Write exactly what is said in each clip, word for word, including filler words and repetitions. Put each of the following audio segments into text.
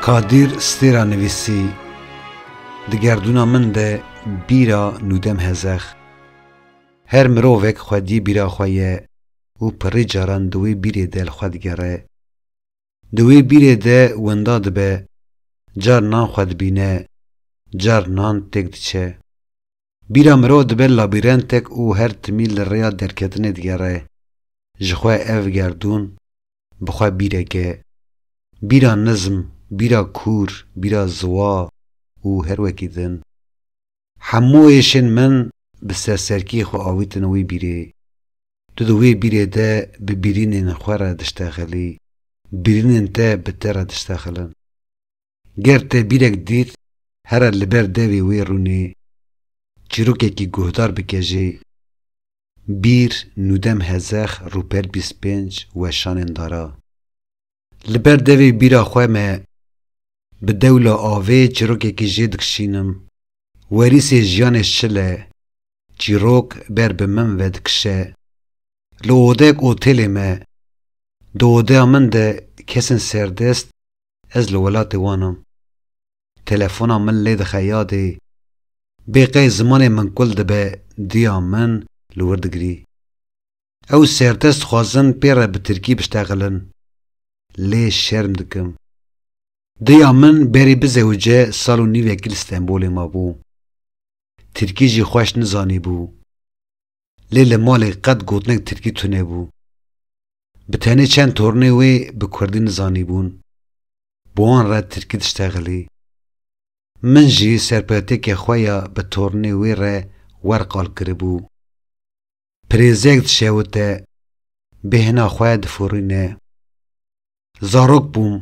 Qadîr Stêra nivîsî, di gerdûna min de bîra nûdem hezex. Her mirovek xwediyê bîra xwe ye û pirî caran di wê bîrê de li xwe digere. Di wê bîrê de winda dibe, car nan xwe dibîne, car nan têk diçe. Bîra mirov dibe labîrentek û her timî li rêya derketinê digere. Ji xwe ev gerdûn bi xwe bîrek e. Bîra nizm, bîra kûr, bîra ziwa û her wekî din. Hemû êşên min bi serserkiyê xwe avîtin wî bîrê. Tu di wê bîrê de bi bîrînên xwe re diştexilî, bîrînên te bi te re diştexilin. Ger te bîrek dît, here li ber devê wê rûnê, çîrokekî guhdar bike jê. Bîr, nûdem hezex, rûpel bîst pênc, weşanên dara. Li ber devê bîra xwe me, bi dewla avê çîrokekî jê dikişînim. Werîsê jiyanê şil e, çîrok ber bi min vedikişe. Li odek otelê me, di odeya min de kesên serdest, ez li welatê wan im. Telefona min lê dixe yadê, bê qey zimanê min kul dibe, diya min li wir digirî. Ew serdest dixwazin pê re bi tirkî biştexilin. Lê şerm dikim. Diya min berî bizewice sal û nîvekî li Stenbolê mabû. Tirkî jî xweş nizanîbû. Lê li malê qet gotinek tirkî tunebû. Bi tenê çend tornê wê bi kurdî nizanîbûn. Bi wan re tirkî diştexilî. Min jî serpetêkê xwe ya bi tornê wê re wer qal kiribû. Pirêzek dişewite, bêhna xwe difûrîne. Zarok bûm.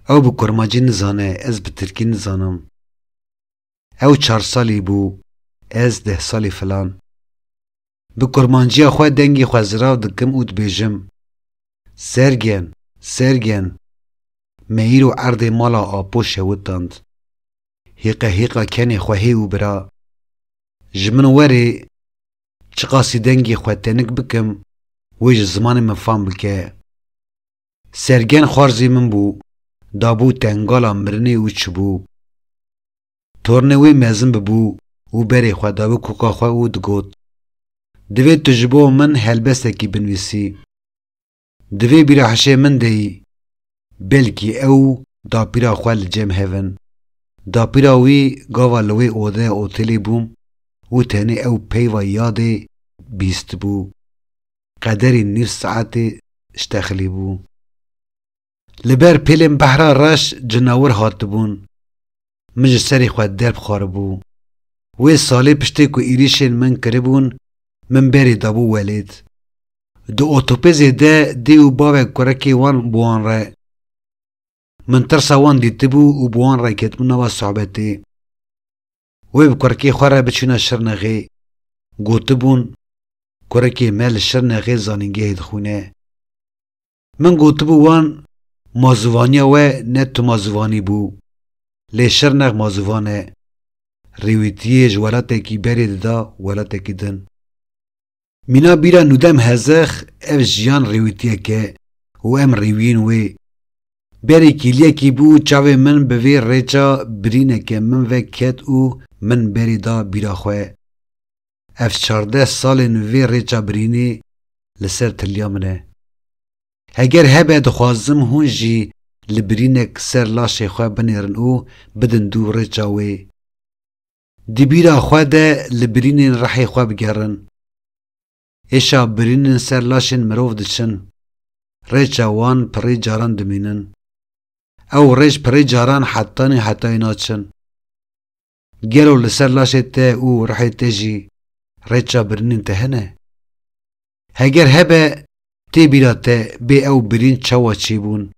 Ew bi kurmancî nizane, ez bi tirkî nizanim. Ew çar salî bû, ez deh salî filan. Bi kurmanciya xwe dengê xwe zirav dikim û dibêjim, Sergen, Sergen, me îro erdê mala Apo şewitand. Hêqa hêqa kenê xwe hê û bira. Ji min werê, çiqasî dengê xwe tenik bikim, wê ji zimanê min fam bike. Sergen xwarzî min bû, dabû tengala mirinê û çibû. Tornê wê mezin bibû û berê xwe dabû koka xwe û digot, Divê tu ji bo min helbestekî binivîsî. Di vê bîra hişê min de yî, belkî ew dapîra xwe li cem hev in. Dapîra wî gava li wê odeya otelê bûm û tenê ew peyva yadê bîstibû. Qederî nîv saetê ştexilîbû. Li ber pêlên behra reş cinawir hatibûn. Min ji serê xwe derb xwaribû. Wê salê piştê ku êrîşên min kiribûn, min berê dabû welêt. Di otopêzê de dê û bavek kurekê wan bi wan re. Min tirsa wan dîtibû û bi wan re ketibû nava sohbetê. Wê bi kurekê xwe re biçûne Şirnexê. Gotibûn, Kurekê me li Şirnexê zanîngehê dixwîne. Min gotibû wan, mazûvaniya we ne tu mazûvanî bû. Lê Şirnex mazûvan e. Rêwîtiyê ji welatekî berê dida welatekî din. Mîna bîra nûdem hezex ev jiyan rêwîtiyek e û em rêwiyên wê. Berê kîliyekî bû, çavê min bi vê rêça birîneke min ve ket û min berê da bîra xwe. Ev çardeh salên vê rêça birînê li ser tiliya min e. Heger hebe dixwazim hûn jî li birînek ser laşê xwe binêrin û bidin dû rêça wê. Di bîra xwe de li birînên rihê xwe bigerin. Êşa birînên ser laşên mirov diçin. Rêça wan pirî caran dimînin. Ew rêç pirî caran hetanî hetayê naçin. Gelo li ser laşê te û rihê te jî rêça birînên te hene? Heger hebe tê bîra te bê ew birîn çawa çêbûn?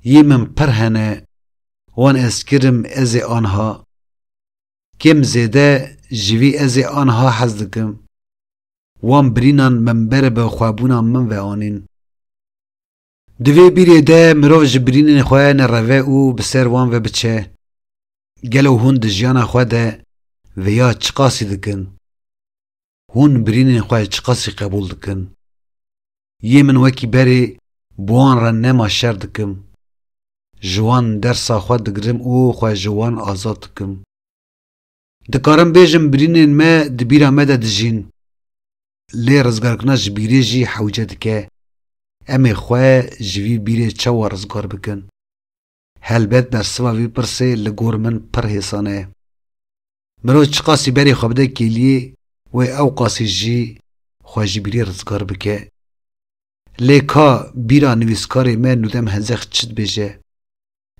Yê min pir hene, wan ez kirim ez ê anha. Kêm zêde ji vî ez ê anha hez dikim. Wan birînan min beribe xwebûna min ve anîn. Di vê bîrê de mirov ji birînên xwe nereve û bi ser wan ve biçe. Gelo hûn di jiyana xwe de vêya çiqasî dikin? Hûn birînên xwe çiqasî qebûl dikin? Yê min wekî berê bi wan re nema şer dikim. ji wan dersa xwe digirim û xwe ji wan azad dikim. Dikarim bêjim birînên me di bîra me de dijîn. Lê rizgarkirina ji bîrê jî hewce dike. Em ê xwe ji vî bîrê çawa rizgar bikin? Helbet bersiva vî pirsê li gor min pir hêsan e. Mirov çiqasî berê xwe bide kêliyê, wê ew qasî jî xwe ji bîrê rizgar bike. Lê ka bîra nivîskarê me Nûdem Hezex çi dibêje?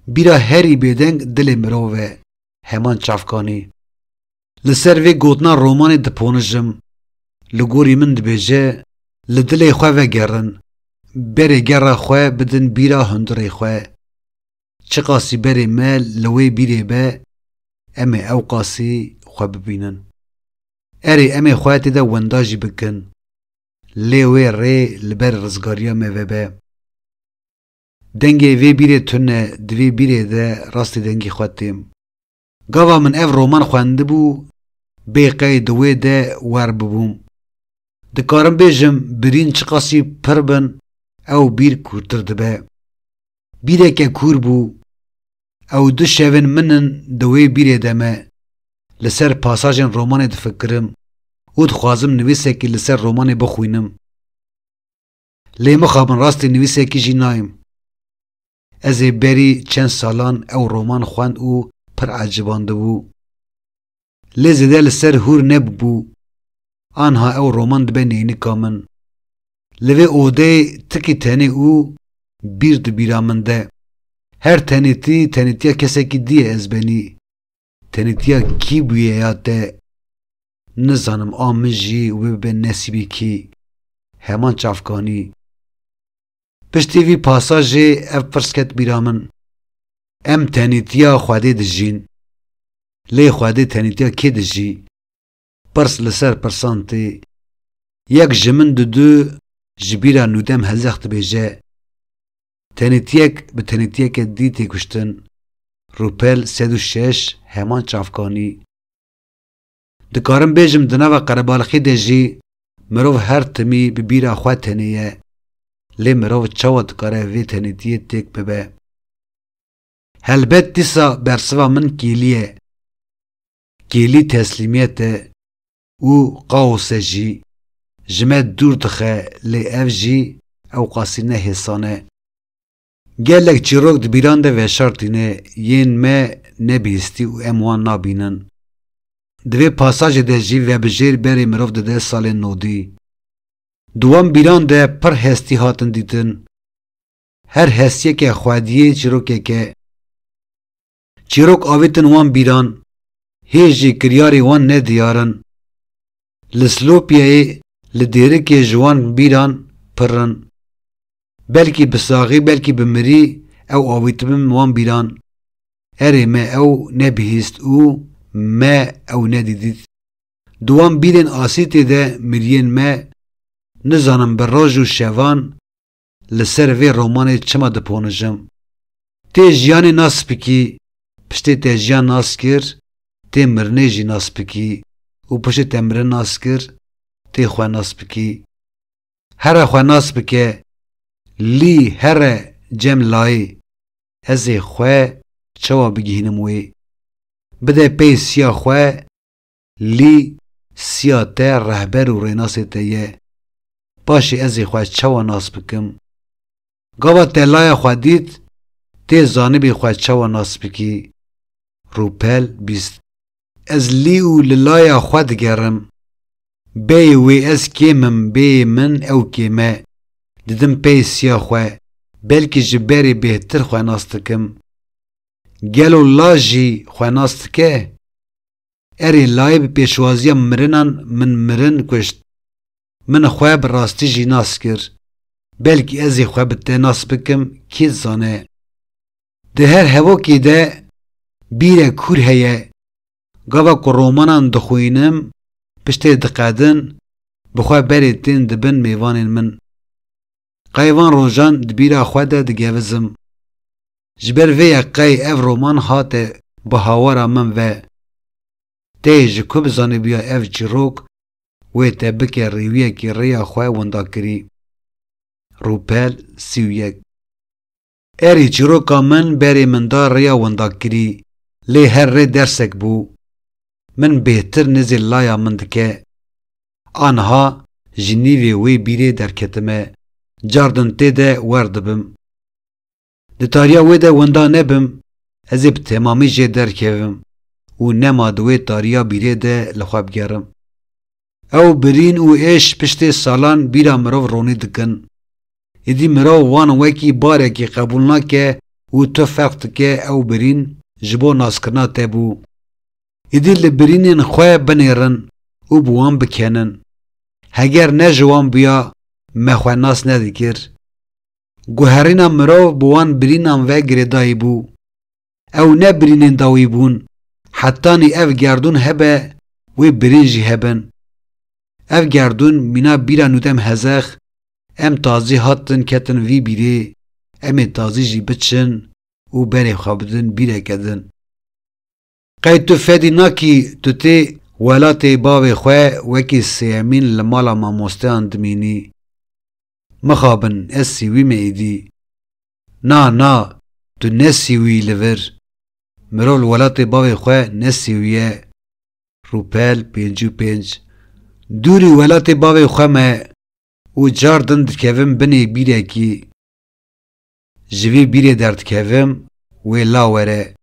Bîra herî bêdeng dilê mirov e, heman çavkanî. Li ser vê gotina romanê diponijim. Li gorî min dibêje, li dilê xwe vegerin, berê gera xwe bidin bîra hundirê xwe. Çiqasî berê me li wê bîrê be, em ê ew qasî xwe bibînin. Erê, em ê xwe tê de wenda jî bikin. Lê wê rê li ber rizgariya me vebe. Dengê vê bîrê tune, di vê bîrê de rastî dengê xwe têm. Gava min ev roman xwendibû, bê qey di wê de wer bibûm. Dikarim bêjim, birîn çiqasî pir bin, ew bîr kûrtir dibe. Bîreke kûr bû. Ew du şevên min in di wê bîrê de me. Li ser pasajên romanê difikirim û dixwazim nivîsekî li ser romanê bixwînim. Lê mixabin rastî nivîsekî jî nayêm. Ez ê berî çend salan ew roman xwend û pir ecibandibû. Lê zêde li ser hûr nebûbû. Anha ew roman dibe neynika min. Li vê odeyê tikî tenê û bîr di bîra min de. Her tenêtî, tenêtiya kesekî dî ye ez benî. Tenêtiya kî bûye ya te? Nizanim a min jî wê bibe nesîbê kî. Heman çavkanî. Piştî vî pasajê ev pirs ket bîra min. Em tenêtiya Xwedê dijîn. Lê Xwedê tenêtiya kê dijî? Pirs li ser pirsan tê. Yek ji min didu ji bîra Nûdem Hezex dibêje. Tenêtiyek bi tenêtiyeke dî tê kuştin. Rûpel sed û şeş, heman çavkanî. Dikarim bêjim di nava qerebalixê de jî mirov her timî bi bîra xwe tenê ye. Lê mirov çawa dikare vê tenêtiyê têk bibe? Helbet dîsa bersiva min kêlî ye. Kêlî teslîmiyet e û kaos e jî. Ji me dûr dixe, lê ev jî ew qasî ne hêsan e. Gelek çîrok di bîran de veşartîne, yên me nebihîstî û em wan nabînin. Di vê pasajê de jî vebijêr berê mirov dide salên nodî. Di wan bîran de pir hestî hatin dîtin. Her hestiyeke xwediyê çîrokek e. Çîrok avêtin wan bîran, hê jî kiryarê wan nediyar in. Li Silopiyeyê, li Dêrikê ji wan bîran pir in. Belkî bi saxî, belkî bi mirî ew avîtibin wan bîran. Erê, me ew nebihîst û me ew nedîdît. Di wan bîrên asîtê de miriyên me, nizanim bi roj û şevan li ser vê romanê çima diponijim. Tê jiyanê nas bikî, piştê te jiyan nas kir, tê mirinê jî nas bikî û piştê te mirin nas kir, tê xwe nas bikî. Here xwe nas bike, lî here cem layê. Ez ê xwe çawa bigihînim wê? Bide pey siya xwe, lî siya te rehber û rênasê te ye. Paşê ez ê xwe çawa nas bikim? Gava te laya xwe dît, tê zanibî xwe çawa nas bikî? Rûpel bîst. Ez lî û li laya xwe digerim. Beyê wê ez kêm im, bêyê min ew kêm e. Didim pey siya xwe, belkî ji berê bêhtir xwe nas dikim. Gelo la jî xwe nas dike? Erê, layê bi pêşwaziya mirinan min mirin kuşt. Min xwe bi rastî jî nas kir. Belkî ez ê xwe bi te nas bikim, kê dizane? Di her hevokê de bîre kûr heye. Gava ku romanan dixwînim, piştê diqedin, bi xwe berê tên dibin mêvanên min. Qey van rojan di bîra xwe de digevizim. Ji ber vê ye qey ev roman hate bi hawara min ve. Tê ji ku bizanîbûya ev çîrok wê te bike rêwiyekî rêya xwe winda kirî. Rûpel sî û yek. Erê çîroka min berê min da rêya windakirî, lê her rê dersek bû. Min bêhtir nizê laya min dike. Aniha ji nîvê wê bîrê derketime, cardin tê de wer dibim. Di tariya wê de winda nebim, ez ê bi temamî jê derkevim û nema di wê tariya bîrê de li xwe bigerim. Ew birîn û êş piştê salan bîra mirov ronî dikin. Êdî mirov wan wekî barekî qebûl nake û tu ferq dike ew birîn ji bo naskirina te bû. Êdî li birînên xwe binêrin û bi wan bikenin. Heger ne ji wan bûya, me xwe nas nedikir. Guherîna mirov bi wan birînan ve girêdayî bû. Ew ne birînên dawî bûn, hetanî ev gerdûn hebe, wê birîn jî hebin. Ev gerdûn mîna bîra nûdem hezex, em tazî hatin ketin vî bîrê, em ê tazî jî biçin û berê xwe bidin bîreke din. Qey tu fedî nakî tu tê welatê bavê xwe wekî sêyemîn li mala mamosteyan dimînî? Mixabin, ez sîwî me êdî. Na, na, tu ne sîwî li vir. Mirov li welatê bavê xwe ne sîwî ye. Rûpel pêncî û pênc. Dûrî welatê bavê xwe me û cardin dikevin binê bîrekî. Ji vî bîrê derdikevim, wê la were.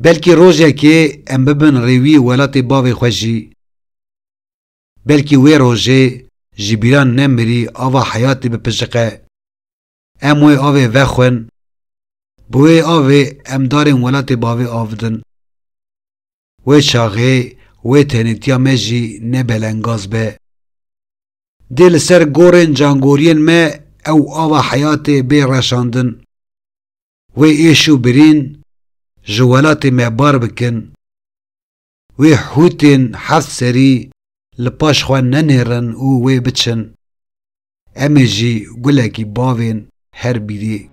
Belkî rojekê em bibin rêwî welatê bavê xwe jî. Belkî wê rojê ji bîran nemirî ava heyatê bipijiqe. Em wê avê vexwin. Bi wê avê em darên welatê bavê avdin. Wê çaxê wê tenêtiya me jî ne belengaz be. Dê li ser gorên cangoriyên me ew ava heyatê bê reşandin. Wê êş û birîn ji welatê me bar bikin. Wê hûtên heft serî li paş xwe nenêrin û wê biçin. Em ê jî gulekî bavên her bîrî